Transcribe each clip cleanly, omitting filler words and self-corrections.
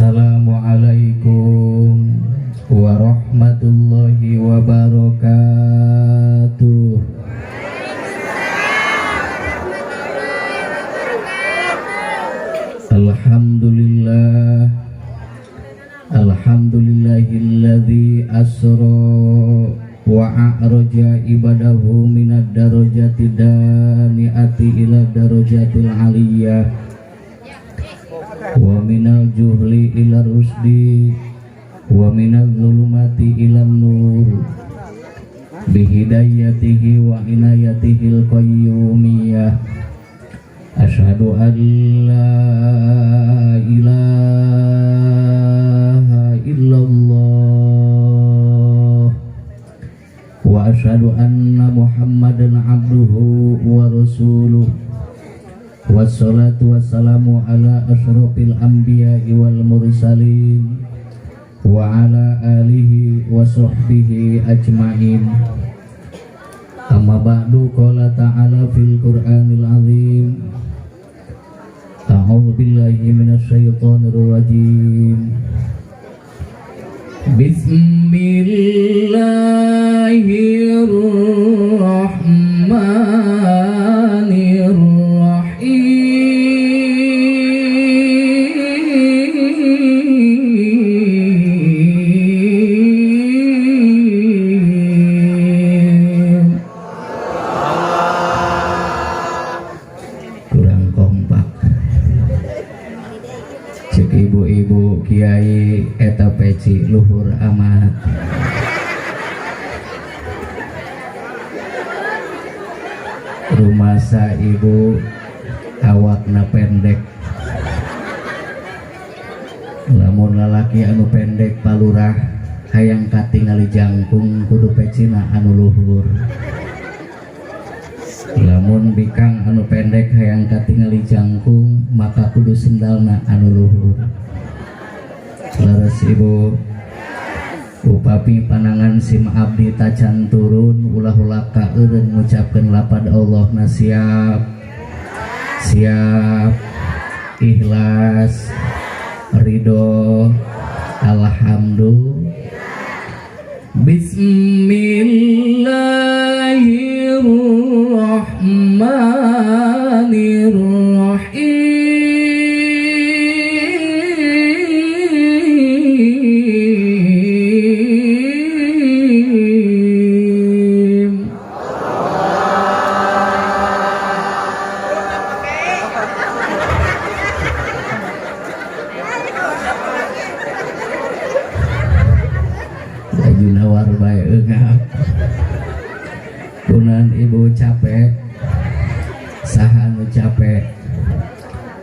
Assalamualaikum warahmatullahi wabarakatuh. Alhamdulillah, alhamdulillahilladzi asra wa a'raja ibadahu minad darajati dani'ati ila darajatil aliyah wa minal juhli ila rusdi wa minal zulumati ila nur bihidayatihi wa inayatihil qayyumiyah. Asyhadu an la ilaha illallah wa asyhadu anna Muhammadan abduhu wa rasuluh. Wassalatu wassalamu ala asyrafil anbiya'i wal mursalin wa ala alihi wa sahbihi ajmain. Amma ba'du, qala ta'ala fil Qur'anil azim. A'udzu billahi minasyaitonir rajim. Bismillahirrahmanirrahim. Kurang kompak. Cek ibu-ibu kiai eta peci luhur amat. Rumasa ibu awakna pendek. Lamun lalaki anu pendek palurah hayang katingali jangkung kudu pecina anu luhur. Lamun bikang anu pendek hayang katingali jangkung maka kudu sendalna anu luhur. Leres ibu, upami panangan sim abdi tacan turun ulah-ulah kaeureun ngucapkeun lapad Allah na siap siap ikhlas ridho alhamdulillah. Bismillahirrahmanirrahim. Baju nawar bae eungap. Kunan ibu capek, saha nu capek?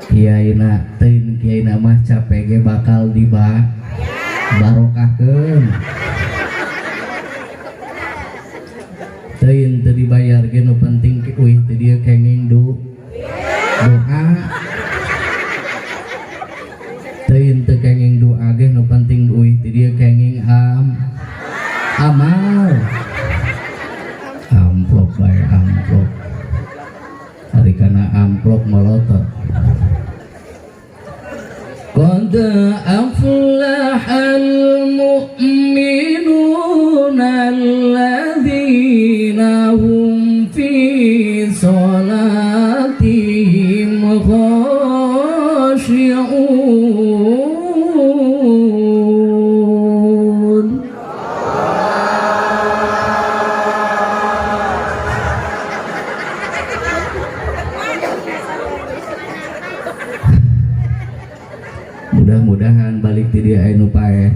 Kiaina teuing, kiaina mah capek ge bakal diba barokahkeun. Teuing teu dibayar ge nu penting uih teu dieu kenging doa. Teuing teu kenging doa ge nu penting uih teu dieu kenging amal. Amplop bae amplop. Ari kana amplop molotot. Qad aflahal mu'minuna alladzina hum fi salatihim khashi'un. Mudah-mudahan balik ti dieu aya nu paeh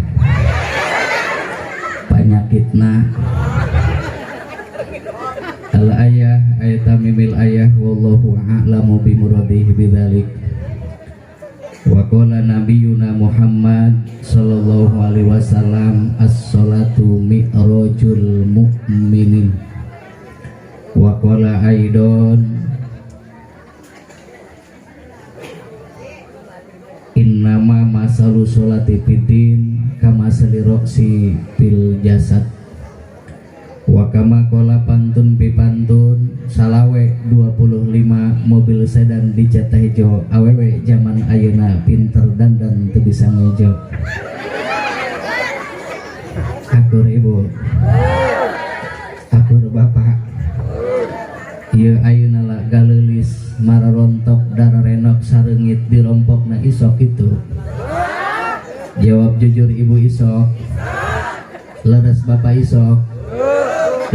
panyakitna. Al ayah ayat tamimil ayah, wallahu a'lamu bimuradihi bidzalik. Wa qala nabiyuna Muhammad sallallahu alaihi wasallam, as-salatu mi'rajul mu'minin. Wa qala aidon, innama masalu sholati fiddin kama sali roksi fil jasad. Wa kama qala pantun pipantun salawe 25 mobil sedan dicat hijau, awewe zaman ayeuna pinter dandan teu bisa ngejo. Isok itu? Jawab jujur, ibu isok? Leres, bapak isok?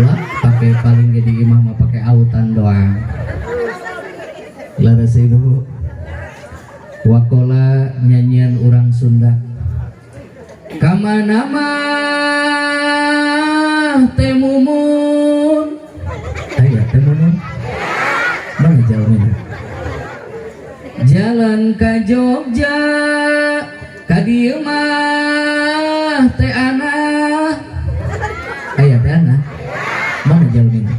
Lah, pakai paling jadi imah mah pakai autan doang. Leres, ibu? Wakola nyanyian orang Sunda, kamana mah Teh Mumun? Aya Teh Mumun? Mana jalannya? Jalan ka Jogja, ka dieu mah Teh Ana. Aya Teh Ana? Mana jalannya?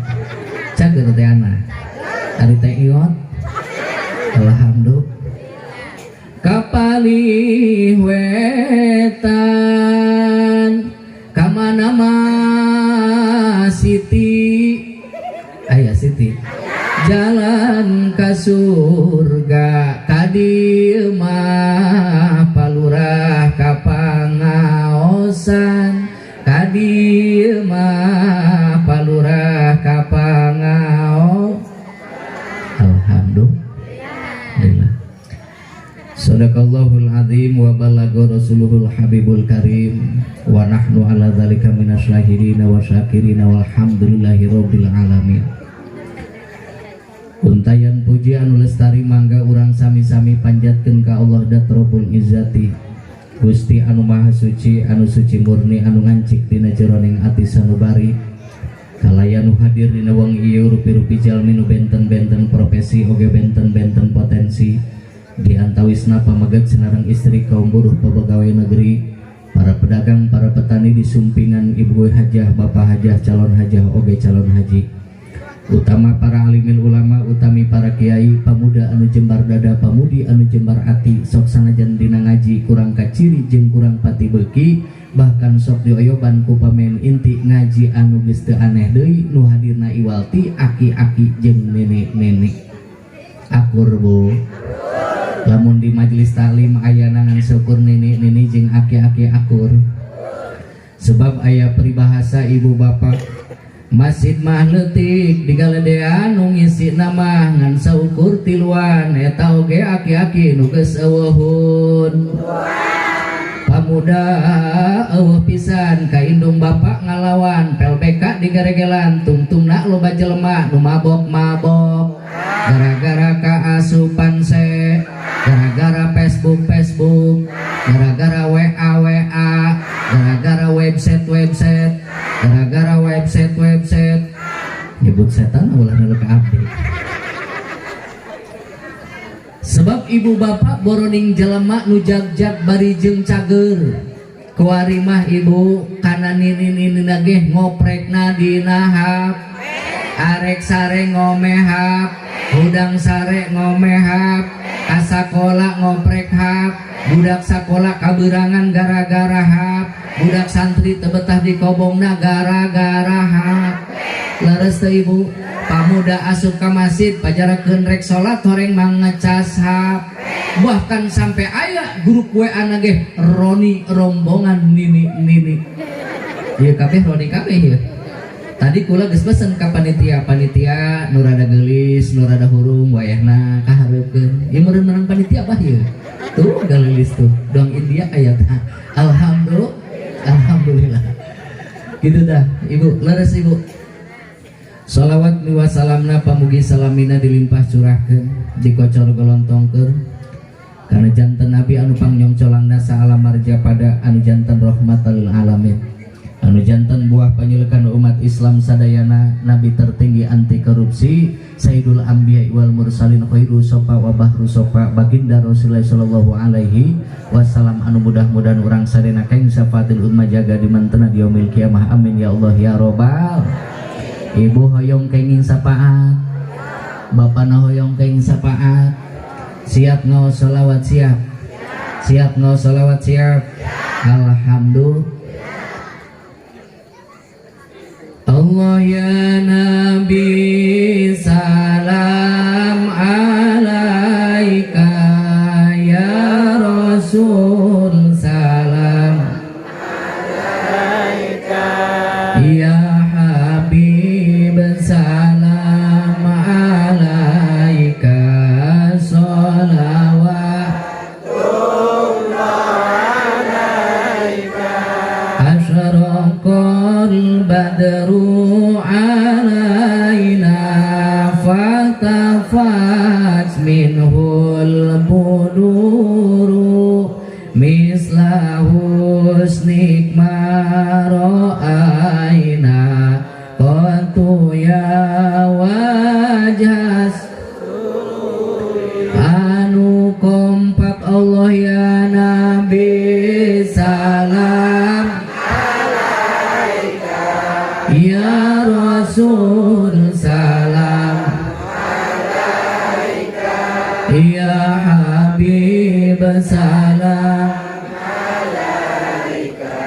Cager Teh Ana. Ari Teh Iot? Alhamdulillah. Kapalih wetan, kamana mah Siti? Aya Siti? Jalan ka surga, ka dieu mah palurah ka pangaosan, ka dieu mah palurah ka pangao. Alhamdulillah. Sadaqallahul azim wa balagha rasuluhul habibul karim wa nahnu ala dzalika minasyahidin wa syakirin walhamdulillahi rabbil alamin. Untayan puji anu lestari mangga urang sami-sami panjatkeun ka Allah Dat Rabbul Izzati, Gusti anu Maha Suci, anu suci murni, anu ngancik dina jeroning ati sanubari. Kalaya nu hadir dina wengi ieu rupi-rupi jalmi nu benten-benten profesi oge benten-benten potensi, di antawisna pameget sinareng istri, kaum buruh, pegawai negeri, para pedagang, para petani, disumpingan ibu hajah, bapak hajah, calon hajah oge calon haji, utama para alimil ulama, utami para kiai, pemuda anu jembar dada, pamudi anu jembar ati, sok sanajan dina ngaji kurang kaciri jeung kurang pati beuki, bahkan sok dioyoban ku pemain inti ngaji anu geus teu aneh deui nu hadirna iwalti aki-aki jeung nenek-nenek. Akur, Bu? Lamun di majelis taklim aya ngan syukur nenek-nenek jeung aki-aki, akur? Sebab aya peribahasa, ibu bapak, masjid mah leutik digaledean, nu ngisi nama ngan saukur tiluan, eta oge aki-aki nu geus eueuhun. Pamuda eueuh pisan, ka indung bapak ngalawan, PLBK digaregelan, tungtungna loba jelema nu mabok-mabok gara-gara kaasupan se, gara-gara Facebook Facebook, gara-gara WA WA, gara-gara website website, gara-gara website website. Nyebut setan ulah nu ka abdi. Sebab ibu bapak, boroning jelema nu jag-jag bari jeung cager. Kuari mah, ibu, kana nini-nini ge ngoprekna dina hap, arek sare ngomehap, hudang sare ngomehap, ka sakola ngoprek hap, budak sakola kaberangan gara-gara hap, budak santri teu betah di kobongna gara-gara hap. Leres teu, ibu? Pamuda asup ka masjid pajarakeun rek salat, horeng mangecas hap. Bahkan sampai aya grup WA na ge Roni rombongan nini nini. Ieu kabeh Roni kabeh ya. Tadi kula geus pesen ka panitia, panitia nu rada geulis, nu rada hurung wayahna kahareupkeun. Ieu meureun menang panitia bah ieu. Tuh geulis tuh, dong India aya tah. Alhamdulillah. Alhamdulillah. Gitu dah, Ibu, leres, Ibu? Salawat miwah salamna pamugi salamina dilimpah curahkeun, dikocor golontongkeun karena janten nabi anu pangnyongcolangna saalam marja pada, anu janten rahmatan lil alamin, anu janten buah panyulukan umat Islam sadayana, nabi tertinggi anti korupsi, Sayyidul Anbiya wal Mursalin, khairu sofa wa bahru sofa, baginda Rasulullah sallallahu alaihi wasallam, anu mudah-mudahan urang sadayana keng syafaatil ummah jaga di mantena di yaumil kiamah. Amin ya Allah ya robbal. Ibu hoyong kenging sapaat, bapak na hoyong kenging sapaat, siap ngaos sholawat? Siap? Siap ngaos sholawat? Siap? Alhamdulillah. Allah ya Nabi, salam alaika, ya Rasul, salam alaika, ya Habib, salam alaika, sholawat. badru alaina fatafat minhul buduru misla husnik ma ra'aina qatu ya wajhas anu kompak Allah ya Nabi salam alaika ya Rasul salam alaika ya Habib salam alaika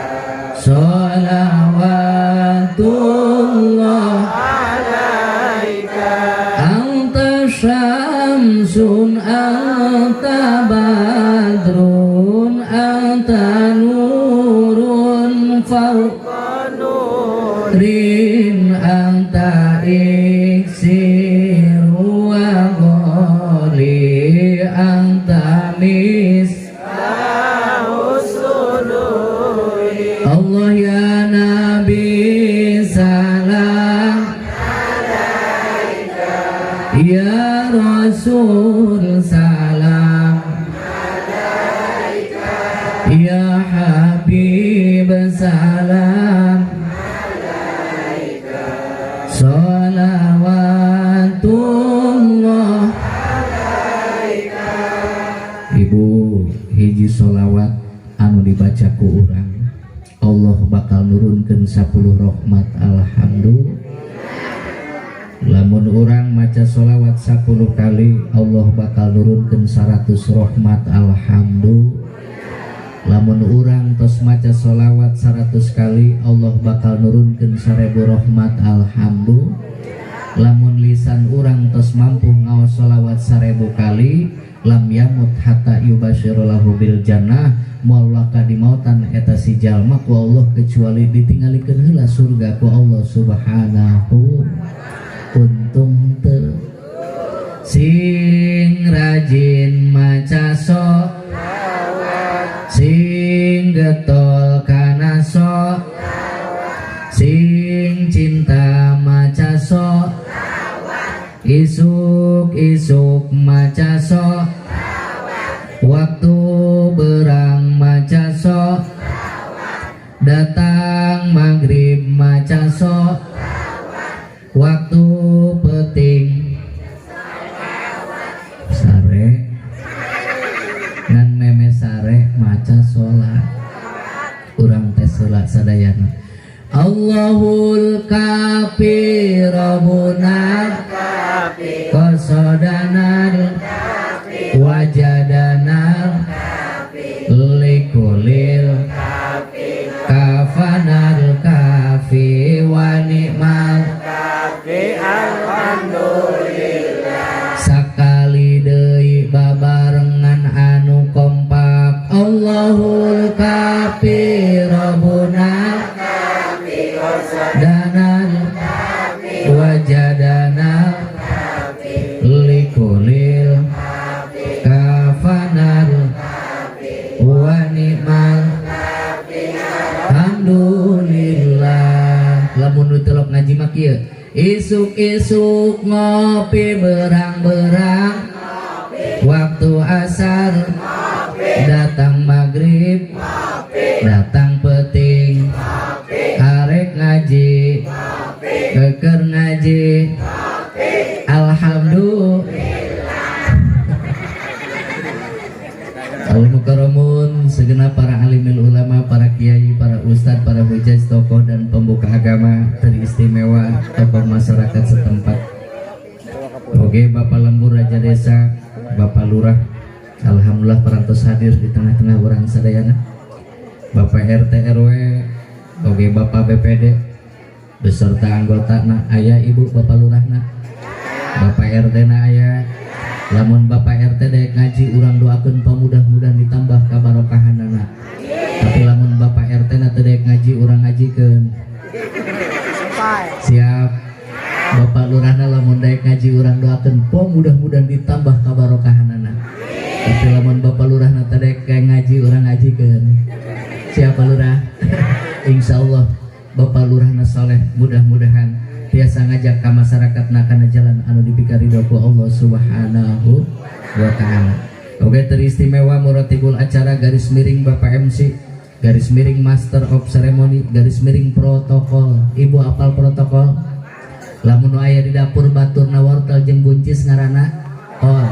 sholawatullah alaika anta syamsun anta badrun anta nurun fawqa nurin anta iksiru wa ghali anta mis Allah ya Nabi salam alaika ya Rasul salam alaika ya Habib salam alaika sholawatullah alaika. Ibu, hiji sholawat anu dibaca ku urang Allah bakal nurunkeun 10 rahmat. Alhamdulillah. Lamun urang maca sholawat 10 kali Allah bakal nurunkeun 100 rahmat. Alhamdulillah. Lamun urang tos maca sholawat 100 kali Allah bakal nurunkeun 1000 rahmat. Alhamdulillah. Lamun lisan urang tos mampu ngaos sholawat 1000 kali lam yamut hatta yubasyirulahu bil jannah, moal waka dimautan eta si jalma ku Allah kecuali ditinggalikeun heula surga ku Allah subhanahu. Untung teu sing rajin maca sholawat, sing getol kana sing cinta maca sholawat, isuk-isuk maca sholawat, waktu berang maca sholawat, datang maghrib maca sholawat, waktu peting sare ngan meme sare maca sholat. Urang tes sholat sadayana. Allahul kafi Rabbuna qasadana wajadana likulil kafanal kafi wa ni'mal kafi alhamdulillah. Sakali deui babarengan anu kompak Allahul kafi Rabbuna danan wajadana likulil kafanal wa ni'mal alhamdulillah. Lamun nu telok ngaji mah kieu, isuk-isuk ngopi berang-berang, waktu asar datang maghrib datang peting, arek ngaji keker ngaji alhamdulillah. Al-Mukarramun, segenap para alimil ulama, para kiai, para ustadz, para hujaj, tokoh dan pembuka agama teristimewa, tokoh masyarakat setempat. Oke, Bapak Lembur Raja Desa, Bapak Lurah, alhamdulillah parantos hadir di tengah-tengah orang sadayana. Bapak RT RW, oke Bapak BPD beserta anggota na ayah ibu Bapak Lurah na, Bapak RT na ayah. Lamun Bapak RT dek ngaji urang doakeun pamudah-mudahan ditambah kabarokahanana. Tapi lamun Bapak RT na teu dek ngaji urang ngajikeun. Siap. Bapak Lurahna lamun dek ngaji urang doakeun pamudah-mudahan ditambah kabarokahanana. Tapi lamun Bapak Lurahna teu dek ngaji urang ngajikeun. Siapa Lurah? Insyaallah Bapak Lurahna soleh, mudah-mudahan tiasa ngajak ka masyarakatna kana jalan anu dipikaridho ku Allah Subhanahu wa Ta'ala. Oke, teristimewa muratibul acara garis miring Bapak MC garis miring Master of Ceremony garis miring protokol. Ibu apal protokol? Lamun nu aya di dapur baturna wortel jeung buncis ngaranna kol,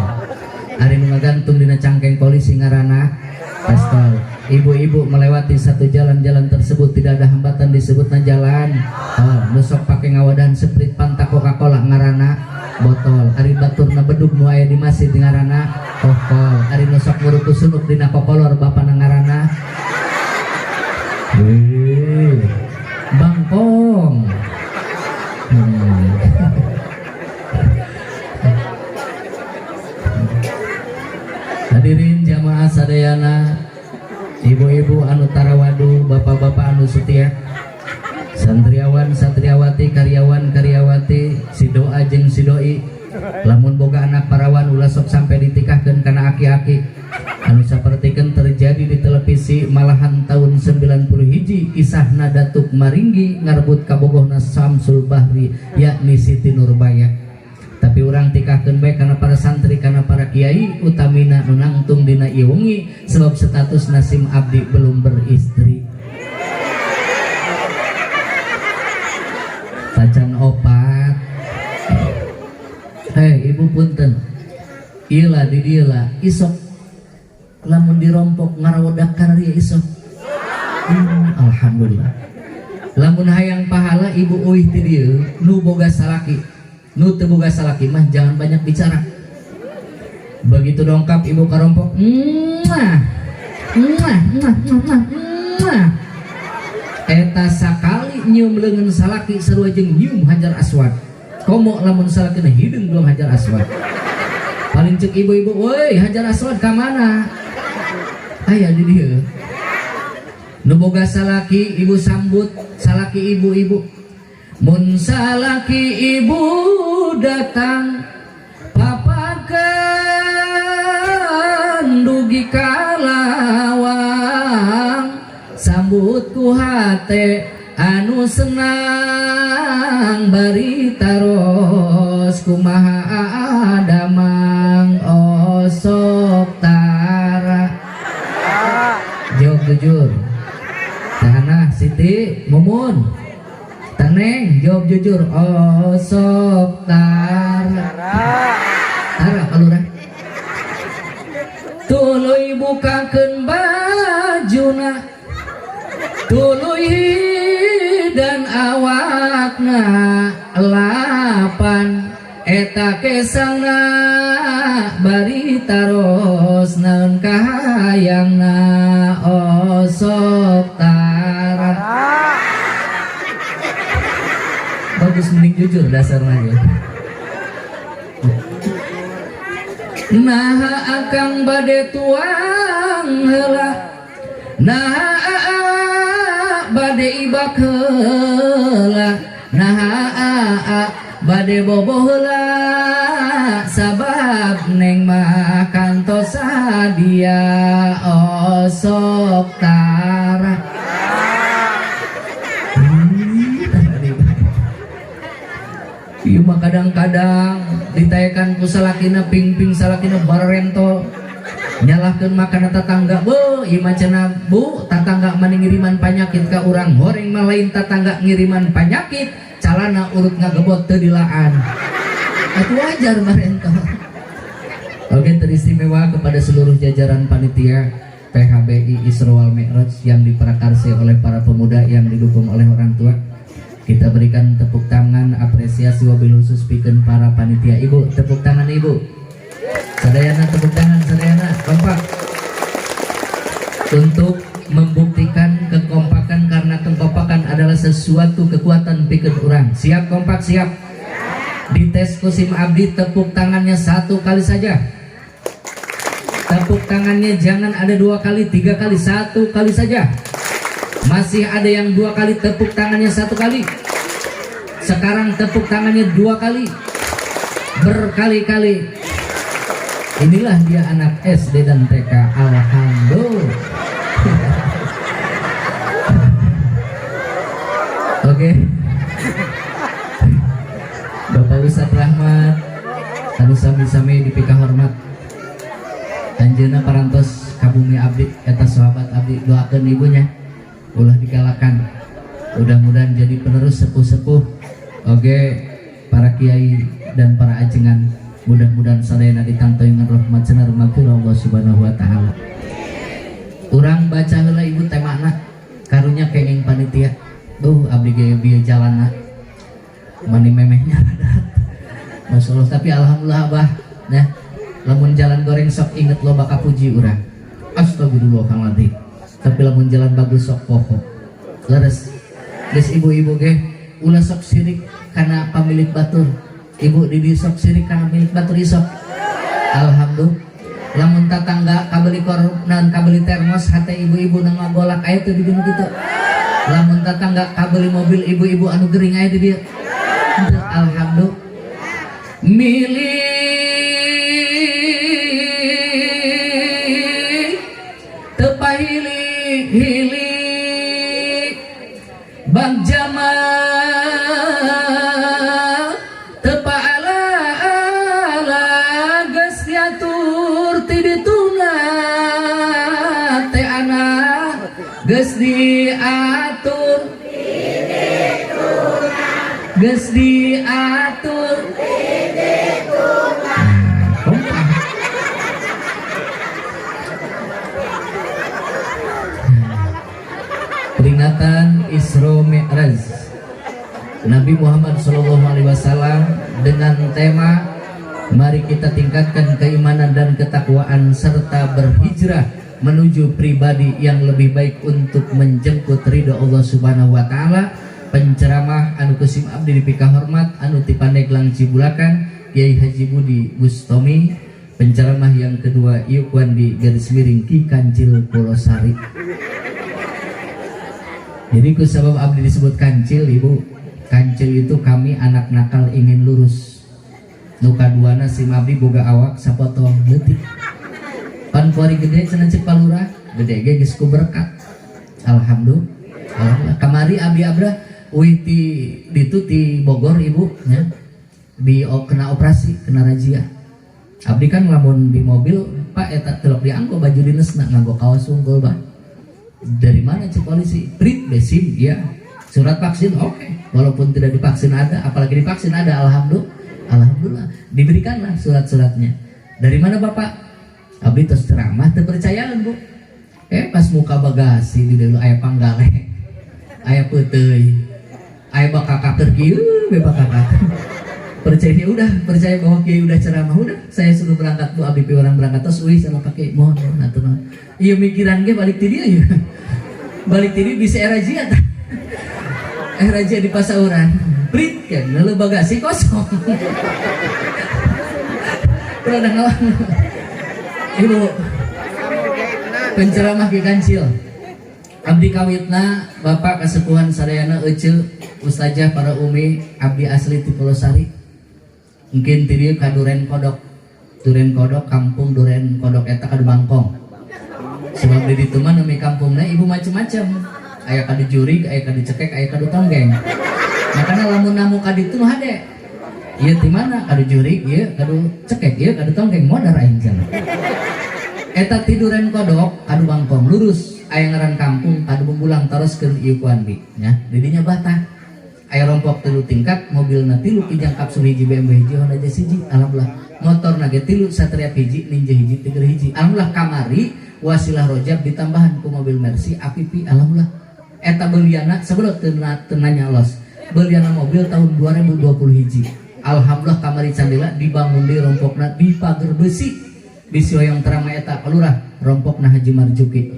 ari nu ngagantung dina cangkeng polisi ngaranna pistol. Ibu-ibu melewati satu jalan-jalan tersebut tidak ada hambatan disebutna jalan tol. Nu sok pake ngawadahan Sprite, Fanta, Coca-Cola ngaranna botol, ari baturna bedug nu aya di masjid ngaranna kokol, ari nu sok nguruku suluk dina kokolor bapana ngaranna. Wih, bangkong. Hadirin jamaah sadayana, ibu-ibu anu tarawadu, bapak-bapak anu setia, santriawan santriawati, karyawan karyawati, si doa jeung si doi. Lamun boga anak parawan ulah sok sampai ditikahkeun kana aki-aki anu sapertikeun terjadi di televisi, malahan tahun 90 hiji kisahna Datuk Maringgi ngarebut kabogohna Samsul Bahri, yakni Siti Nurbaya. Tapi urang tikahkeun bae kana para santri, kana para kiai, utamina nu nangtung dina ieu wengi, sebab status Nasim abdi belum beristri, tacan opat. Hei ibu, punten, ieu lah di dieu lah isok lamun dirompok ngarawedak karya isok. Alhamdulillah. Lamun hayang pahala, ibu, uih ti dieu nu boga salaki. Nu teu boga salaki mah jangan banyak bicara. Begitu dongkap ibu karompok, muah muah muah muah muah. Eta sakali nyium leungeun salaki sarua jeung nyium hajar aswad, komo lamun salakina hideung belum hajar aswad. Paling cek ibu-ibu, "Woi, hajar aswad ka mana?" Aya di dieu. Nu boga salaki, ibu, sambut salaki ibu-ibu. Mun salaki ibu datang papakan dugi kalawang, sambut ku hate anu senang, bari taros kumaha damang, osok tara? Jawab jujur. Tanah Siti Mumun Teneng, jawab jujur, osok tara? Tara kalurah. Tuluy bukakeun bajuna, tuluy dan awakna lapan eta kesangna, bari taros naon kahayangna, osok tara? Bagus, mending jujur dasarnya aja. Nah, akang bade tuang heula, nah bade ibak heula, nah bade bobo heula, sabab neng mah kantos sadia, osok tara? Ieu mah kadang-kadang ditaekan ku salakina, ping-ping salakina barentol nyalahkeun makanan tetangga. Bu, ieu mah cenah, bu, tetangga mah ngiriman panyakit ka urang. Horeng mah lain tetangga ngiriman panyakit, calana urut ngagebot teu dilaan atuh, wajar barentol. Oke, teristimewa kepada seluruh jajaran panitia PHBI Isra wal Mi'raj yang diprakarsai oleh para pemuda yang didukung oleh orang tua. Kita berikan tepuk tangan apresiasi wabil khusus pikeun para panitia ibu. Tepuk tangan ibu. Sadayana tepuk tangan sadayana, kompak. Untuk membuktikan kekompakan, karena kekompakan adalah sesuatu kekuatan pikeun urang. Siap kompak, siap. Dites ku sim abdi, tepuk tangannya satu kali saja. Tepuk tangannya jangan ada dua kali, tiga kali, satu kali saja. Masih ada yang dua kali, tepuk tangannya satu kali. Sekarang tepuk tangannya dua kali. Berkali-kali. Inilah dia anak SD dan TK. Alhamdulillah. Sami-sami dipikahormat. Anjeunna parantos ka bumi abdi eta sahabat abdi, doakeun ibunya ulah digalakan. Mudah-mudahan jadi penerus sepuh-sepuh oge para kiai dan para ajengan, mudah-mudahan sadayana ditantoyungan rahmat senar magfirah Allah Subhanahu wa taala. Urang baca heula, Ibu, temana karunya kenging panitia. Duh, abdi ge bieu jalanna mani memehnya radat. Masya Allah, tapi alhamdulillah, Abah ya, lamun jalan goreng sok inget loba kapuji urang, astagfirullahaladzim, tapi lamun jalan bagus sok poho. Leres geus, ibu-ibu ge ulah sok sirik karena pamilik batur. Ibu di sok sirik karena milik batur isok. Alhamdulillah, lamun tatangga kabeli nan kabeli termos, hate ibu-ibu nang ngagolak aya teu di dieu kitu? Lamun tatangga kabeli mobil, ibu-ibu anu gering aya di dieu? Alhamdulillah, milik teu pahili-hili, bagja mah teu paala-ala, geus diatur ti dituna teh anak, geus diatur, geus diatur. Nah, kompak. Peringatan Isra Mi'raj Nabi Muhammad SAW dengan tema mari kita tingkatkan keimanan dan ketakwaan serta berhijrah menuju pribadi yang lebih baik untuk menjemput ridho Allah Subhanahu wa taala. Penceramah anu ku sim abdi dipikahormat anu ti Pandeglang Cibulakan, Kiai Haji Budi Bustomi. Penceramah yang kedua Yukwandi garis miring Ki Kancil Pulosari. Jadi ku sabab abdi disebut kancil, Ibu. Kancil itu kami anak nakal ingin lurus. Nu kaduana, sim abdi boga awak sapotong leutik. Pan kuari gede cenah cek palurah, gede ge geus ku berkat. Alhamdulillah. Alhamdulillah. Kamari abdi abra uih ti ditu ti Bogor, Ibu nya. Di kena operasi, kena razia. Abdi kan lamun di mobil, Pak, eta telok dianggo baju dinesna, nganggo kaos unggul, Bah. Dari mana cek polisi? Prit besim ya. Surat vaksin oke. Walaupun tidak divaksin ada, apalagi divaksin ada, alhamdulillah. Alhamdulillah diberikanlah surat-suratnya. Dari mana Bapak? Abdi tos ceramah teu percayaan, Bu. Pas muka bagasi di dulu aya panggale. Aya peuteuy. Aya bakakak keur kieu be bakakak. Percaya udah, percaya bahwa kiai udah ceramah, udah saya suruh berangkat, Bu. Abdi orang berangkat terus uih sama pakai mohon mohon atuh naon. Iya, mikiran ge balik ti dieu ya. Balik ti dieu bisa razia tah. Razia di pasauran. Prit kan, lalu bagasi kosong. Udah ngawan. Ibu, penceramah Ki Kancil. Abdi kawitna, Bapak kasepuhan sadayana, ece, ustazah, para umi, abdi asli ti Pulosari. Mungkin ti dieu ka Duren Kodok. Duren Kodok, kampung Duren Kodok eta kadu Bangkong. Sebab di ditu mah nami kampungna, Ibu, macem-macem. Aya kadu jurig, aya kadu cekek, aya kadu tonggeng. Makanya lamun namu ka ditu nu hade. Ieu ti mana? Kadu jurig, ieu kadu cekek, ieu kadu tonggeng, modar aing cenah. Eta ti Duren Kodok kadu Bangkong lurus aya ngaran kampung Kadu Bumbulang, teruskeun ieu ku Andi nya. Didinya batah. Aya rompok tilu tingkat, mobilna tilu, Kijang kapsul hiji, BMW hiji, Honda Jazz hiji. Alhamdulillah. Motorna ge tilu, Satria hiji, Ninja hiji, Tiger hiji. Alhamdulillah, kamari wasilah rojab ditambahan ku mobil Mercy APP. Alhamdulillah. Eta beliana sebelum teu teu nanya los. Beliana mobil tahun 2020 hiji. Alhamdulillah, kamari candela dibangun di rompokna di pagar besi. Bisi hoyong terang eta kalurah rompokna Haji Marjuki.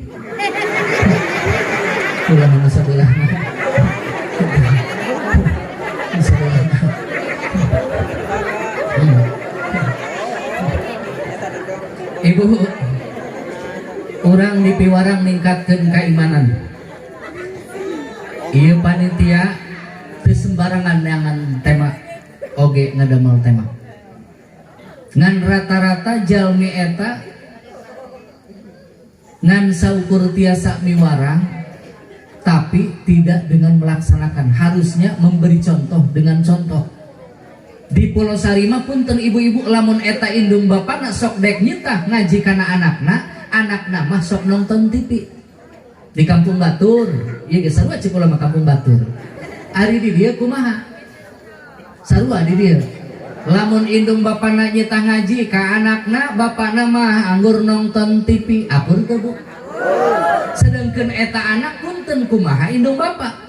Ulah nu sabelah. Sabelah. Ibu, urang di piwarang ningkatkeun keimanan. Ieu panitia teu sembarangan neangan tema oge ngadamel tema. Ngan rata-rata jalmi eta ngan saukur tiasa miwarang tapi tidak dengan melaksanakan. Harusnya memberi contoh dengan contoh. Di Pulosari mah, punten ibu-ibu, lamun eta indung bapakna sok dek nyitah ngaji kana anakna, anakna mah sok nonton TV di kampung batur. Ieu ge sarua, cik mah kampung batur. Ari di dieu kumaha? Sarua di dieu. Lamun indung bapakna nyitah ngaji ka anakna, bapakna mah anggur nonton TV. Akur teu, Bu? Sedangkan eta anak, punten, kumaha indung bapak?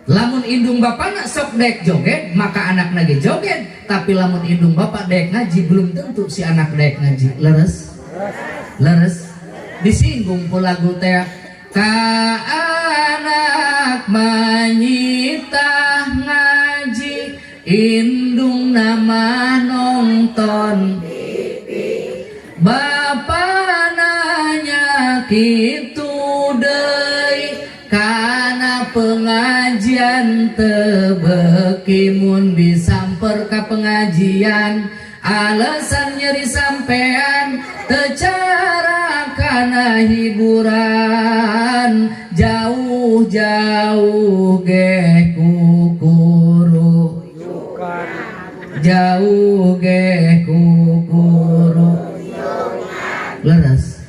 Lamun indung bapakna sok dek joget, maka anak ge joget. Tapi lamun indung bapak dek ngaji, belum tentu si anak dek ngaji. Leres? Leres. Disinggung ku lagu teh, ka anak mah nyitah ngaji, indung mah nonton. Bapak nanya kitu deui, kana pengajian teu beuki. Mun disamper ka pengajian, alasan nyeri sampean, teu cara kana hiburan. Jauh-jauh ge kukuru, jauh ge kukuru. Leres?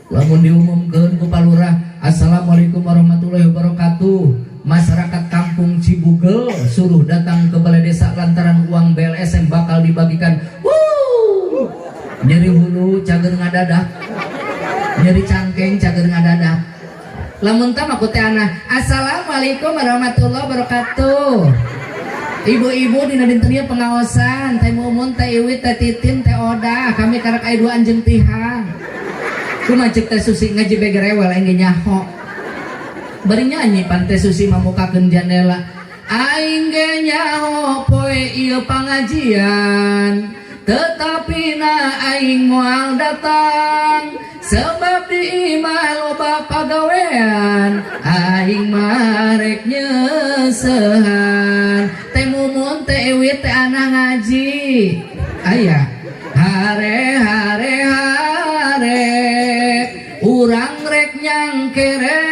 Lamun diumumkeun ku Pak Lurah, "Assalamualaikum warahmatullahi wabarakatuh, masyarakat kampung Cibugel suruh datang ke balai desa lantaran uang BLSM bakal dibagikan." Wuh! Nyeri hulu cager ngadadak, nyeri cangkeng cager ngadadak. Lamun tah ku teh anah, "Assalamualaikum warahmatullahi wabarakatuh. Ibu-ibu, dina dinten ieu pengaosan Teh Mumun, Teh Iwit, Teh Titin, Teh Oda, kami karak aya dua anjeun tihang." Kumaha cek Teh Susi? Ngaji bege rewel, aing ge nyaho. Bari nyanyi pan Teh Susi mamukakeun jandela. "Aing ge nyaho poe ieu pangajian, tetapi na aing moal datang sebab di imah loba pagawean, aing mah rek nyeusehan." Teh Mumun, Teh Ewit, Teh Ana ngaji aya. Hare hare hare, urang rek nyangkere.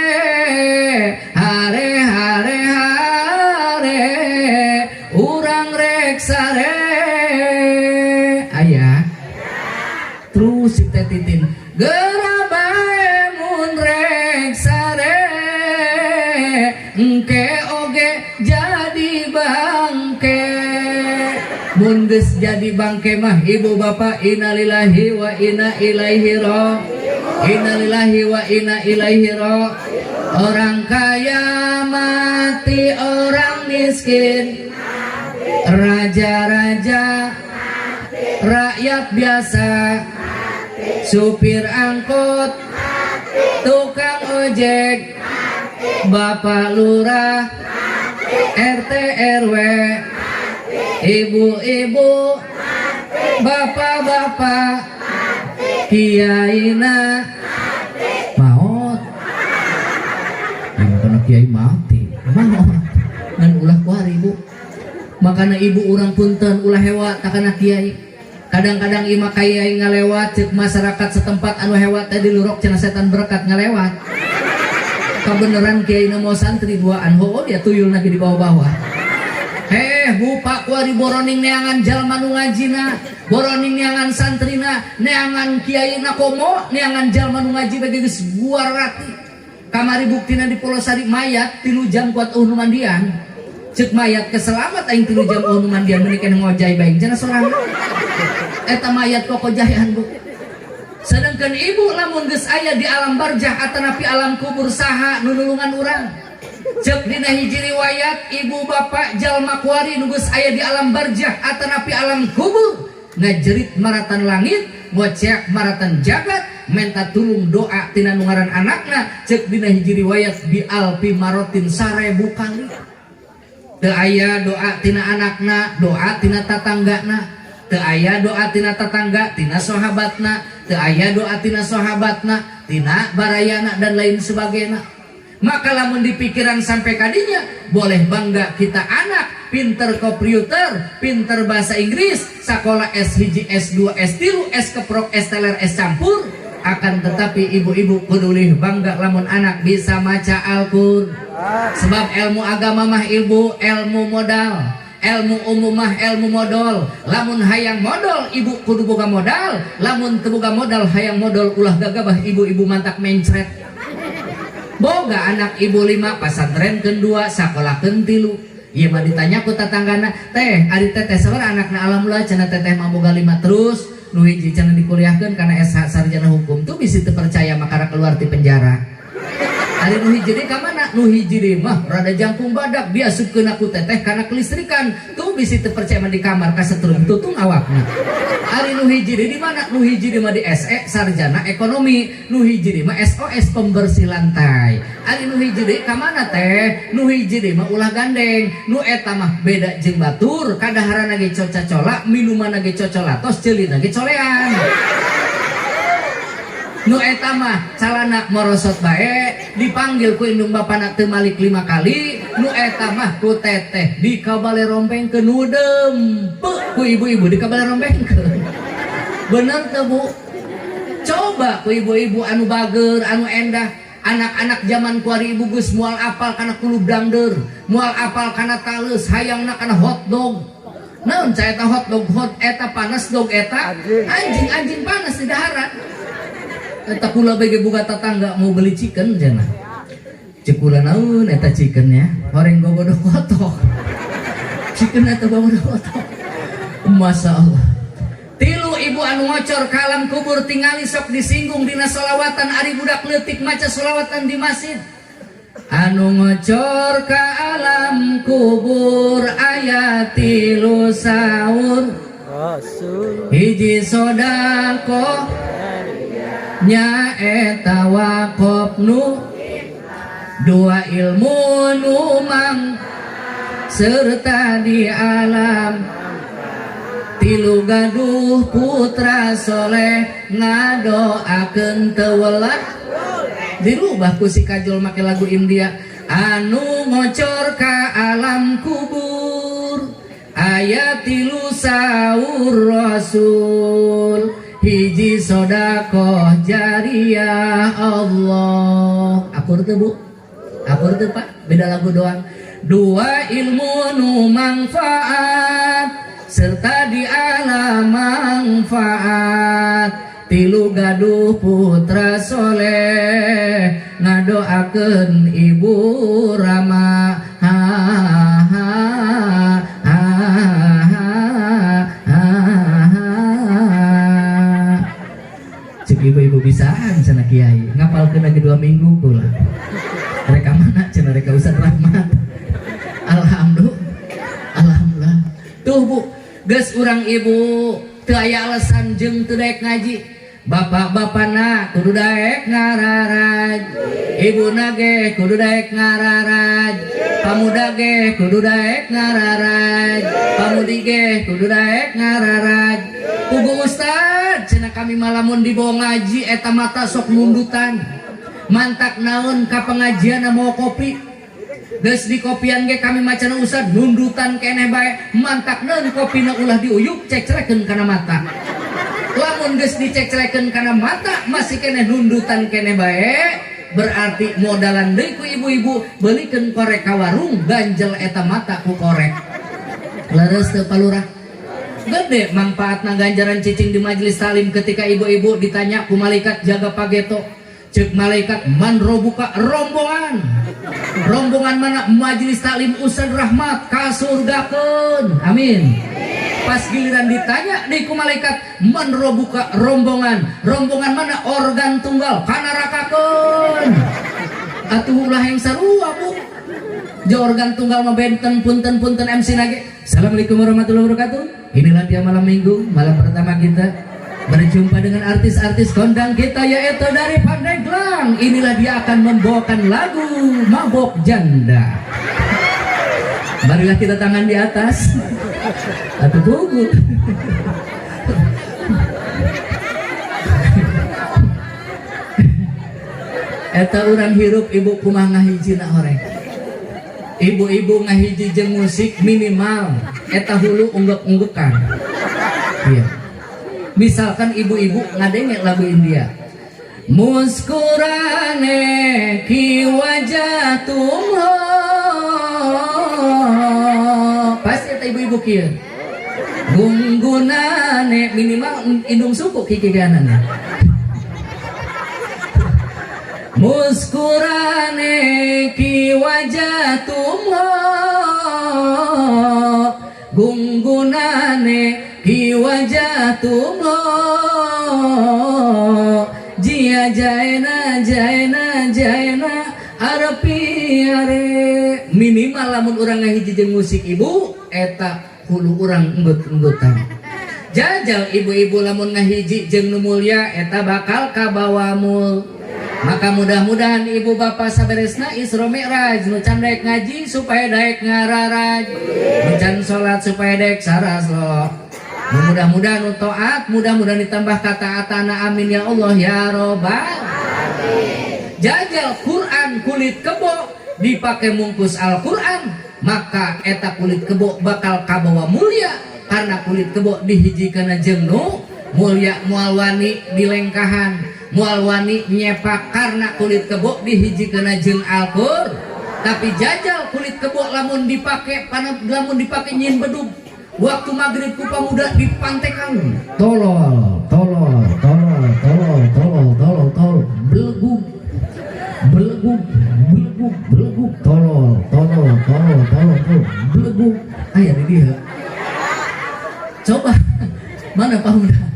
Hare hare hare, urang rek sare. Aya. Terus si Teh Titin, "Gera bae mun rek sare, engke oge jadi bangke." Mun geus jadi bangke mah, ibu bapak, innalillahi wa inna ilaihi ro, innalillahi wa inna ilaihi ro. Orang kaya mati, orang miskin, raja-raja, rakyat biasa, supir angkot, tukang ojek, bapak lurah, RT RW, ibu-ibu, bapak-bapak, kiaina maot. Yang kiai mati maot dan ulah kuari, ibu. Makanya ibu urang, punten, ulah hewa takana kiai. Kadang-kadang ima kiai ngalewat, cek masyarakat setempat anu hewa tadi, "Lurok cenah, setan berkat ngalewat." Kebenaran kiai mau santri duaan, oh dia tuyul lagi di bawah-bawah. Eh, bupak kuari boroning neangan jalma nu ngajina, boroning neangan santrina, neangan kiai na, komo neangan jalma nu ngaji bagi geus rati. Kamari buktina di Pulosari, mayat 3 jam kuat nu mandian. Cek mayat, "Keselamat aing 3 jam nu mandian, mending keneh ngojay bae cenah sorangan." Eta mayat kokojayan, Bu. Sedangkan ibu, lamun geus aya di alam barjah atanapi alam kubur, saha nu nulungan urang? Cek dina hiji riwayat, ibu bapak, jalma kuari nu geus aya di alam barjah atanapi alam kubur ngajerit maratan langit, ngoceak maratan jagat, menta tulung doa tina nu ngaran anakna, cek dina hiji riwayat bi alfi marotin, 1000 kali. Teu aya doa tina anakna, doa tina tatanggana. Teu aya doa tina tetangga, tina sahabatna. Teu aya doa tina sahabatna, tina barayana dan lain sebagainya. Maka lamun dipikiran sampai kadinya, boleh bangga kita anak pinter komputer, pinter bahasa Inggris, sekolah S1, S2, S3, S keprok, S teler, S campur. Akan tetapi ibu-ibu kudu bangga lamun anak bisa maca Al-Qur'an. Sebab ilmu agama mah ilmu ilmu modal. Ilmu umum mah ilmu modal. Lamun hayang modal, ibu kudu boga modal. Lamun teu boga modal hayang modal, ulah gagabah ibu-ibu, mantak mencret. Boga anak ibu lima, pasantren dua, sekolah tilu. Ieu mah ditanya ku tatanggana, "Teh, ari teteh sabaraha anakna?" "Alhamdulillah," cenah, "teteh mah boga lima." Terus nu hiji cenah dikuliahkeun kana SH, sarjana hukum. Tuh, bisi teu percaya makara keluar ti penjara. Ari nu hiji deui ka mana? Nu hiji deui mah rada jangkung badak, diasupkeun ku teteh kana kelistrikan. Tuh, bisi teu percaya mah di kamar kasetrum tutung awakna. Ari nu hiji deui di mana? Nu hiji deui mah di SE, sarjana ekonomi. Nu hiji deui mah SOS, pembersih lantai. Ari nu hiji deui ka mana, Teh? Nu hiji deui mah ulah gandeng. Nu eta mah beda jeung batur, kadaharana ge coca-cola, minumanna ge cocolatos, ceulina ge colean. Nu eta mah calana morosot bae, dipanggil ku indung bapana teu malik lima kali. Nu eta mah ku teteh di kabale rompengkeun, nu dempe ku ibu-ibu di kabale rompengkeun. Bener teu, Bu? Coba ku ibu-ibu anu bager, anu endah. Anak-anak zaman kuari, ibu, geus moal apal kana kulub dangder, moal apal kana taleus, hayangna kana hotdog. Naon cai eta hotdog? Hot eta panas, dog eta anjing, anjing panas di daharan. Eta kula bege buka tetangga mau beli chicken cenah. Cek kula, naon eta chickennya? Horeng gogodok kotok. Chicken eta gogodok kotok. Masya Allah. Tilu ibu anu ngocor ka alam kubur, tingali sok disinggung dina solawatan, ari budak leutik maca solawatan di masjid. Anu ngocor ka alam kubur aya tilu saur. Rasul. Hiji sodakoh nyaeta wakof nu, dua ilmu nu mang serta di alam, tilu gaduh putra soleh ngadoakeun teu welah. Dirubah ku si kajol make lagu India. Anu ngocor ka alam kubur aya tilu saur Rasul, hiji sodakoh jariah. Allah, akur teu, Bu? Akur teu, Pak? Beda lagu doang. Dua ilmu nu manfaat serta di alam manfaat, tilu gaduh putra soleh ngadoakeun ibu rama. Ha ha ha ha ha ha. Cek ibu-ibu, "Bisaan," cenah, "kiai ngapalkeun lagi 2 minggu kula." Mereka mana cenah? Mereka Ustaz Rahmat. Alhamdulillah, alhamdulillah. Tuh, Bu, geus urang ibu teu aya alasan jeung teu daek ngaji. Bapak-bapana kudu daek ngararaj, ibuna ge kudu daek ngararaj, pamuda ge kudu daek ngararaj, pamudi ge kudu daek ngararaj. "Pugu Ustad," cenah, "kami malamun dibawa ngaji eta mata sok mundutan." Mantak naon ka pengajian mau kopi? Geus di kopian ge kami macana Ustad nundutan keneh bae. Mantak naon kopina ulah diuyuk, cecrekeun kana mata. Lamun geus dicecrekeun kana mata masih keneh nundutan keneh bae, berarti modalan deui ku ibu-ibu, belikeun korek ka warung, ganjel eta mata ku korek. Leres teu, Palurah? Gede manfaatna ganjaran cicing di majelis talim. Ketika ibu-ibu ditanya ku malaikat jaga pageto, cek malaikat, "Man robuka?" "Rombongan." "Rombongan mana?" "Majelis taklim Ustaz Rahmat." Kasurgakeun, amin. Pas giliran ditanya di ku malaikat, "Man robuka?" "Rombongan." "Rombongan mana?" "Organ tunggal." "Kanarakakeun." Atuh ulah yang sarua, Bu. Jo organ tunggal mah benten. Punten, punten, MC nage. Assalamualaikum warahmatullahi wabarakatuh. Inilah dia malam minggu, malam pertama kita berjumpa dengan artis-artis kondang kita, yaitu dari Pandeglang. Inilah dia akan membawakan lagu Mabok Janda. Marilah kita tangan di atas atau gugur. Eta urang hirup, ibu, kumaha ngahijina horeng? Ibu-ibu ngahiji jeung musik minimal eta hulu ungguk-unggukan. Iya. Misalkan ibu-ibu ngadenge lagu India, Muskurane ki wajah tum ho, pasti eta. kieu gunggunane minimal indung suku kiki kanan muskurane ki wajah tumo gunggunane ki wajah tumo jia jaena jaena jaena arpiare minimal lamun urang ngahiji jeung musik ibu eta hulu urang enggut-enggutan. Jajal ibu-ibu lamun ngahiji jeung nu mulya eta bakal kabawa mul. Maka mudah-mudahan ibu bapak saberesna Isra Mi'raj nu can daek ngaji supaya daek ngararaj, nu can salat supaya daek saraslo. Mudah-mudahan nu taat, mudah-mudahan ditambah kataatana, amin ya Allah ya robbal alamin. Jajal Quran kulit kebo dipakai mungkus Al-Quran, maka eta kulit kebo bakal kabawa mulia karena kulit kebo dihijikeun jeung nu mulia, moal wani dilengkahan, moal wani nyepak karena kulit kebo dihijikeun jeung Al-Qur'an. Tapi jajal kulit kebo lamun dipake panah, lamun dipake nyin bedug waktu maghrib ku pamuda dipantekan tolol tolol tolol tolol tolol tolol tolol belegug belegug belegug belegug tolol tolol tolol tolol tolol belegug aya di dieu. Coba mana pamuda?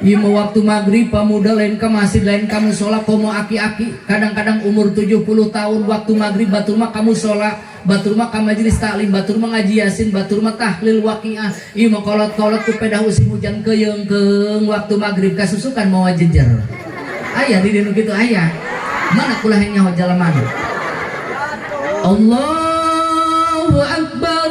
Ieu mah waktu maghrib pamuda lain ke masjid lain ka musola komo aki-aki kadang-kadang umur 70 tahun waktu maghrib batur mah ka musola, batur mah ka majelis taklim, batur mah ngaji yasin, batur mah tahlil waqiah. Ieu mah kolot-kolot ku pedah musim hujan keyeungkeung waktu maghrib kasusukan mawa jejer. Aya di dieu nu kitu aya. Mana kula hayang nyaho jalema nu? Allahu akbar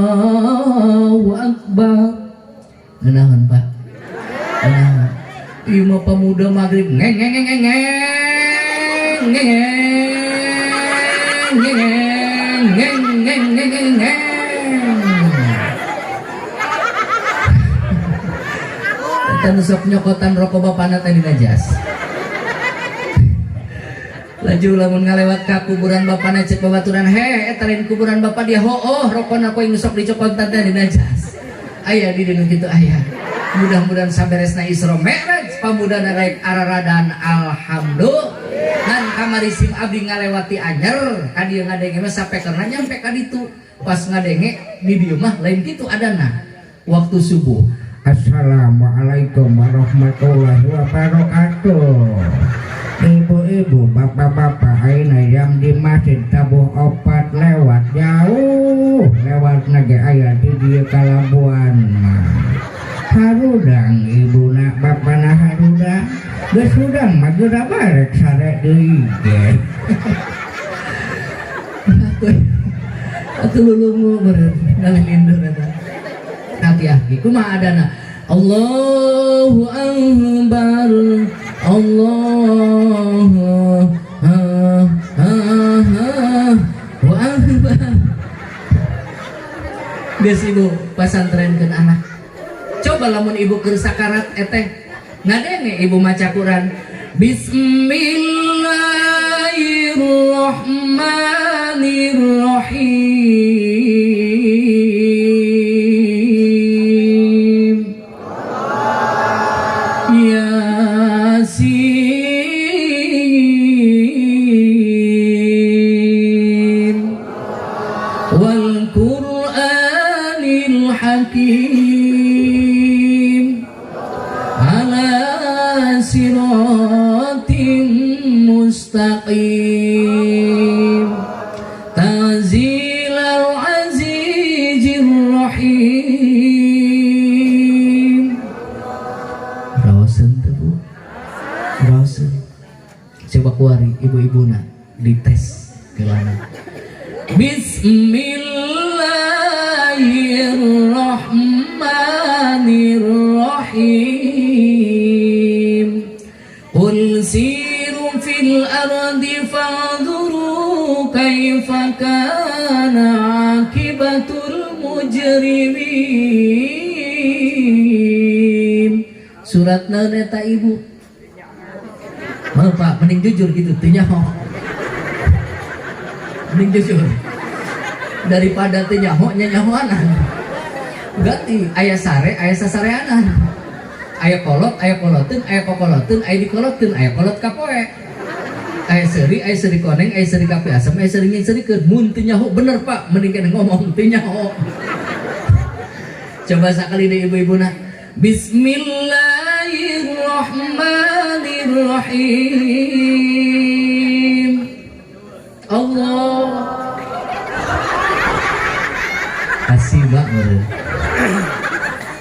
Allahu akbar. Ngeunaheun Pak? Ngeunaheun. Ieu mah pemuda maghrib ngeng ngeng ngeng ngeng ngeng ngeng ngeng ngeng ngeng ngeng ngeng. Eta nu sok nyokotan rokok bapana teh dina jas. Laju lamun ngalewat ka kuburan bapana cek babaturan, he eta lain kuburan bapak dia, hooh rokona ku aing nu sok dicokotan teh dina jas. Aya di dieu kitu aya. Mudah-mudahan saberesna Isra Mi'raj pamudana rek araradan alhamdulillah. Ngan kamari sim abdi ngalewati anyer ka dieu ngadenge mah sapekerna nyampe ka ditu. Pas ngadenge di dieu mah lain kitu adana. Waktu subuh. Assalamualaikum warahmatullahi wabarakatuh. Ibu-ibu, bapak-bapak, ayeuna jam di masjid tabuh 4 lewat jauh lewat nage aya di dieu kalabuan mah. Harudang ibuna bapana harudang geus hudang mah geura barek sare deui ge. Atuh lulungu beureum ngalilindur eta. Hati-hati kumaha adana? Allahu akbar Allahu akbar. Geus ibu pasantrenkeun anak. Coba lamun ibu keur sakarat eteh ngadenge ibu maca Quran. Bismillahirrahmanirrahim. Yasin wal Qur'anil Hakim ala siratim mustaqim tanzilal azizir rahim. Raoseun teu Bu? Raoseun. Coba kuari ibu-ibuna dites kelana. Bismillahirrahmanirrahim. Qul siru fil ardi fanzuru kaifa kana akibatul mujrimin. Surat naon eta ibu? Maaf Pak, mending jujur gitu, teu nyaho. Mending jujur. Daripada teu nyaho nya nyahoanan. Ganti aya sare, aya sasareanan. Aya kolot, aya koloteun, aya kokoloteun, aya dikolotkeun, aya kolot kapoe. Aya seuri, aya seuri koneng, aya seuri kapi asem, aya seuri nginserikeun. Mun teu nyaho bener Pak, mending kena ngomong teu nyaho. Coba sakali deui ibu-ibuna. Bismillahirrahmanirrahim. Allah. Kasih banget.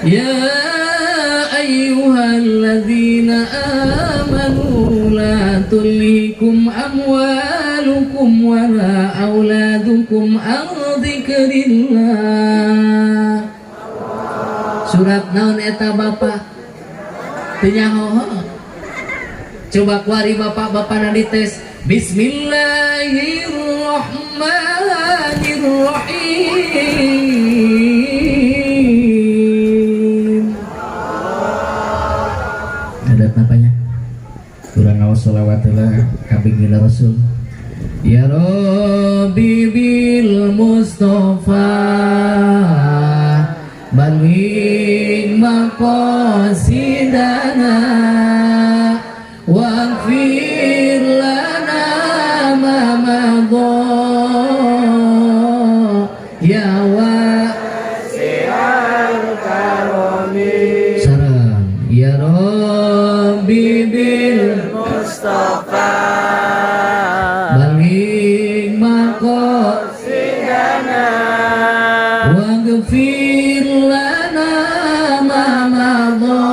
Ya ayyuhalladzina amanu la tulhikum amwalukum wala auladukum an dzikrillah. Surat naon eta Bapak? Teu nyaho. Coba kuari bapak-bapakna dites. Bismillahirrahmanirrahim. Ada apanya? Kurang ngaos sholawat lah kabingina Rasul. Ya Rabbi bil Mustafa baligh maqasidana waghfir lana ma madha ya wasi'al karami. Sareng ya Rabbi bil Mustafa baligh maqasidana waghfir lana ma madha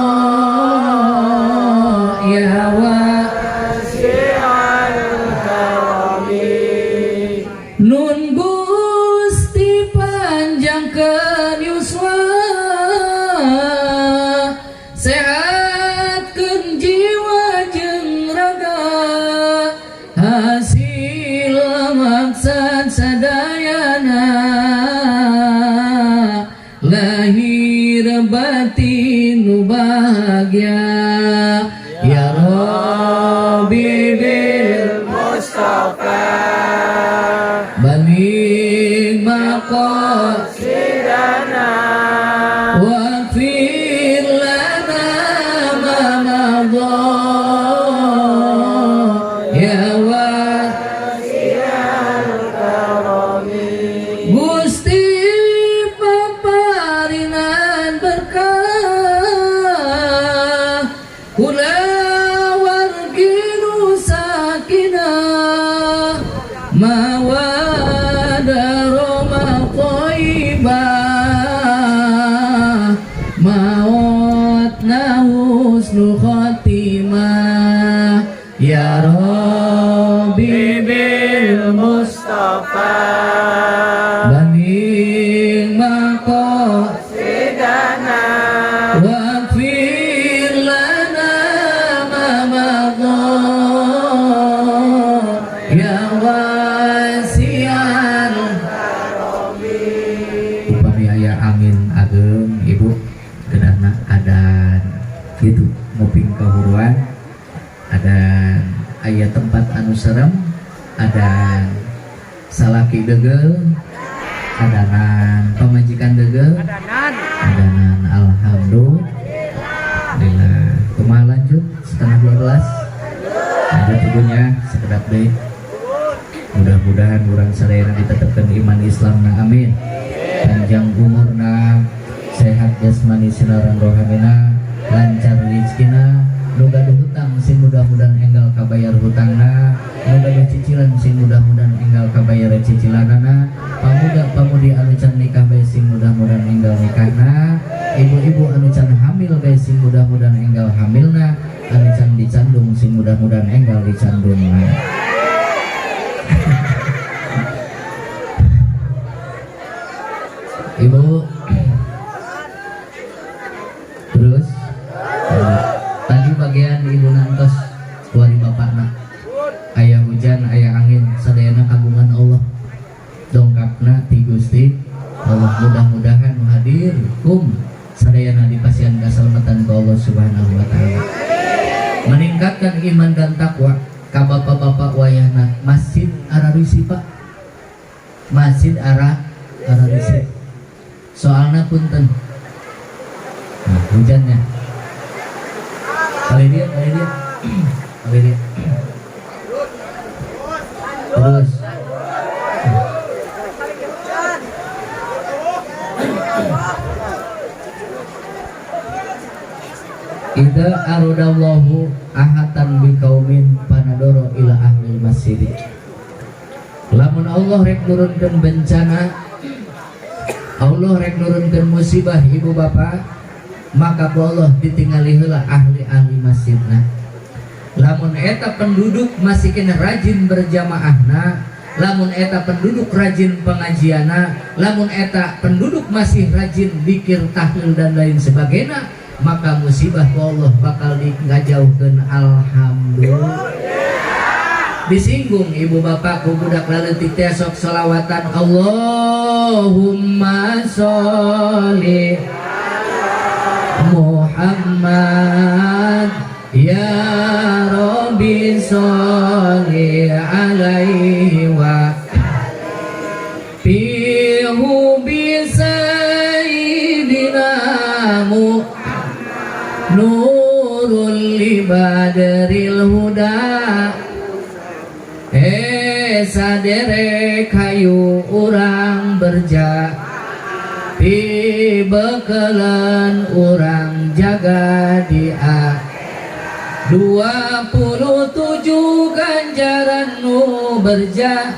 ya wasi'al karami. Nun Gusti panjangkeun yuswa, sehatkeun jiwa jeung raga, hasil maksad sadayana lahir batin nu bahagia. Ya Rabbi bil Mustafa baligh maqasidana waghfir lana ma madha ya wasi'al karami. Gusti paparinan berkah kula wargi nu sakinah mawaddah rahmah thayyibah mautna husnul khotimah. Ya Rabbi bil Mustafa baligh maqasidana waghfir lana ma madha ya wasi'al. Upami aya angin ageng ibu kedahna adan gitu nguping kahuruan, ada aya tempat anu serem, ada salaki degel, adanan pamajikan degel, adanan. Alhamdulillah. Kumaha, lanjut 11.30 ada tubuhnya sekedap deh. Mudah-mudahan urang sadayana ditetapkan iman Islam na, amin. Panjang umurna, sehat jasmani sareng rohanina, lancar rezekina. Nu gaduh hutang sing mudah-mudahan enggal kabayar hutangna, nu gaduh cicilan sing mudah-mudahan enggal kabayar cicilanana. Pamuda pamudi anu can nikah bae sing mudah-mudahan enggal nikahna, ibu-ibu anu can hamil bae sing mudah-mudahan enggal hamilna, anu can dicandung sing mudah-mudahan enggal dicandungna. Ibu, terus tadi bagian ibu nantos kuari bapakna aya hujan aya angin sadayana kagungan Allah, dongkapna ti Gusti Allah. Mudah-mudahan nu hadir kum sadayana dipasihan kasalamatan ku Allah Subhanahu wa taala. Meningkatkan iman dan takwa ka bapak-bapak wayahna masjid ararisi, Pak. Masjid ararisi. Soalnya punten. Nah, hujannya. Kali dia, kali dia. Kali dia. Terus. Idza aradallahu ahatan biqaumin panadoro ila ahli masjid. Lamun Allah rek nurunkeun bencana, Allah rek nurunkeun musibah, ibu bapak, maka ku Allah ditingali heula ahli-ahli masjidna. Lamun eta penduduk masih kena rajin berjamaahna, lamun eta penduduk rajin pengajianna, lamun eta penduduk masih rajin dikir, tahlil dan lain sebagainya, maka musibah ku Allah bakal ngajauhkeun. Alhamdulillah. Disinggung ibu bapak ku budak laletik teh sok solawatan, Allahumma sholli Muhammad ya Rabbi sholli alaihi wa fihu bi sayyidina mu nurul libadril huda. Saderek hayu urang berja pibekeuleun urang jaga dia 27 ganjaran nu berja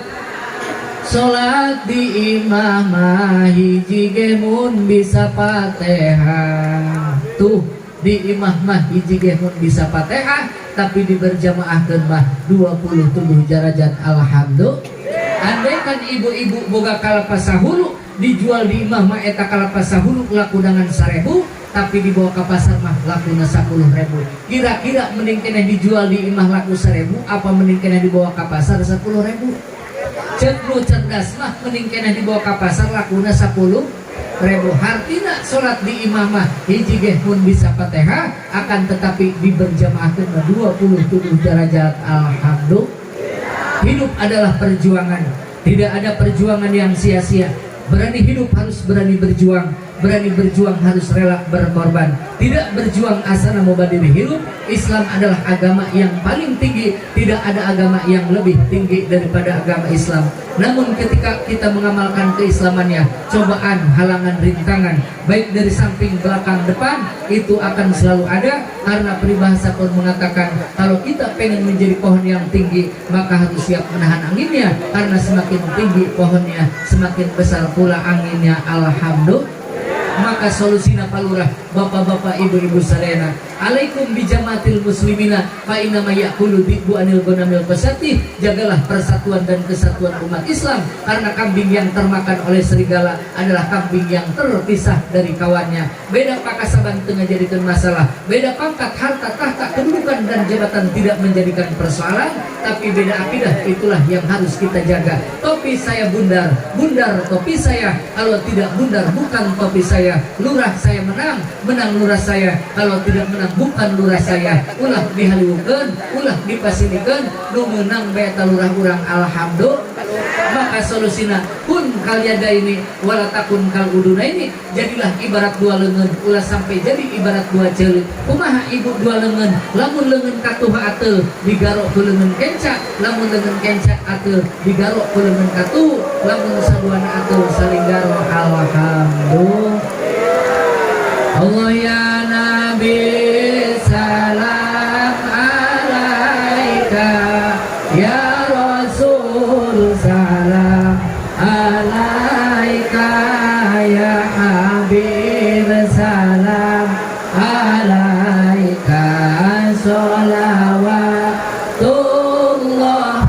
salat di imah mah hiji ge mun bisa Fatihah. Tuh, di imah mah hiji ge mun bisa Fatihah, tapi di berjamaahkeun mah 27 darajat. Alhamdulillah. Andaikan ibu-ibu boga kalapa sahulu dijual di imah mah, eta kalapa sahulu laku dengan 1000, tapi dibawa ke pasar mah lakuna 10.000. Kira-kira mending keneh dijual di imah laku 1000 apa mending keneh dibawa ke pasar 10.000? Cek nu cerdas mah mending keneh dibawa ke pasar lakuna 10.000. Hartina salat di imah mah hiji ge mun bisa Fatihah, akan tetapi diberjamaahkeun mah 27 derajat. Alhamdulillah. Hidup adalah perjuangan, tidak ada perjuangan yang sia-sia. Berani hidup harus berani berjuang, berani berjuang harus rela berkorban. Tidak berjuang asana mubadiri hidup. Islam adalah agama yang paling tinggi, tidak ada agama yang lebih tinggi daripada agama Islam. Namun ketika kita mengamalkan keislamannya, cobaan, halangan, rintangan, baik dari samping, belakang, depan, itu akan selalu ada. Karena peribahasa pun mengatakan, kalau kita pengen menjadi pohon yang tinggi, maka harus siap menahan anginnya. Karena semakin tinggi pohonnya, semakin besar pula anginnya. Alhamdulillah. Maka solusina palurah, bapak-bapak, ibu-ibu sadayana, alaikum bijamaatil muslimina fa inna ma ya'kulu dhi'bu anil ghanamil qasati. Jagalah persatuan dan kesatuan umat Islam, karena kambing yang termakan oleh serigala adalah kambing yang terpisah dari kawannya. Beda pakasaban tengah jadikan masalah, beda pangkat, harta, tahta, kedudukan dan jabatan tidak menjadikan persoalan, tapi beda akidah itulah yang harus kita jaga. Topi saya bundar, bundar topi saya, kalau tidak bundar bukan topi saya. Lurah saya menang, menang lurah saya, kalau tidak menang bukan lurah saya. Ulah dihaliwukeun, ulah dipasinikeun, nu meunang bae eta lurah urang. Alhamdulillah. Maka solusina kun kal yadaini wala takun kal udunaini, jadilah ibarat dua lengan, ulah sampai jadi ibarat dua ceuli. Kumaha ibu dua lengan? Lamun lengan katuha ateul digarok ku lengan kenca, lamun lengan kenca ateul digarok ku lengan katuh, lamun saduana ateul saling garok. Alhamdulillah. Allah ya Nabi salam alaika, ya Rasul salam alaika, ya Habib salam alaika, sholawatullah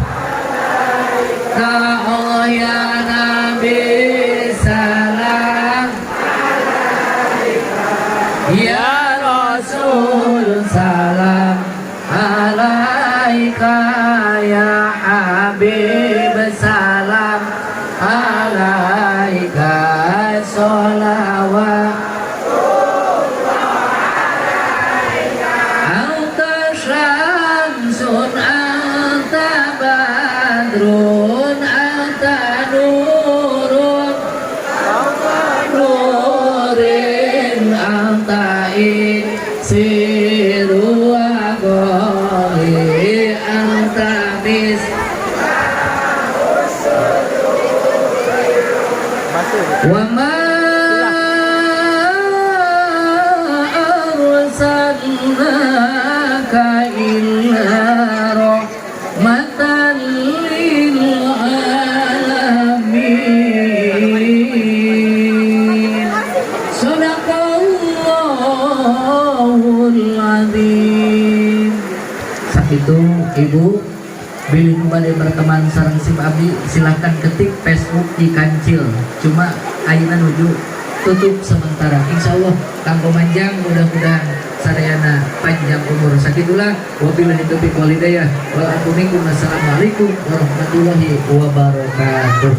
ka Allah ya Nabi salam, ya Rasul salam alaika, ya Habib salam alaika, sholawat anta. Siru wa ghali anta mis. Wa ma arsalnaka illa rahmatan lil alamin. Sadaqallahul azim. Sakitu, Ibu. Bilih nu bade berteman sareng sim abdi, silahkan ketik Facebook di Kancil. Cuma ayeuna nuju tutup sementara. Insya Allah kanggo manjang, mudah-mudahan sadayana panjang umur. Sakitulah, wabillahi taufiq wal hidayah wal minkum. Assalamualaikum warahmatullahi wabarakatuh.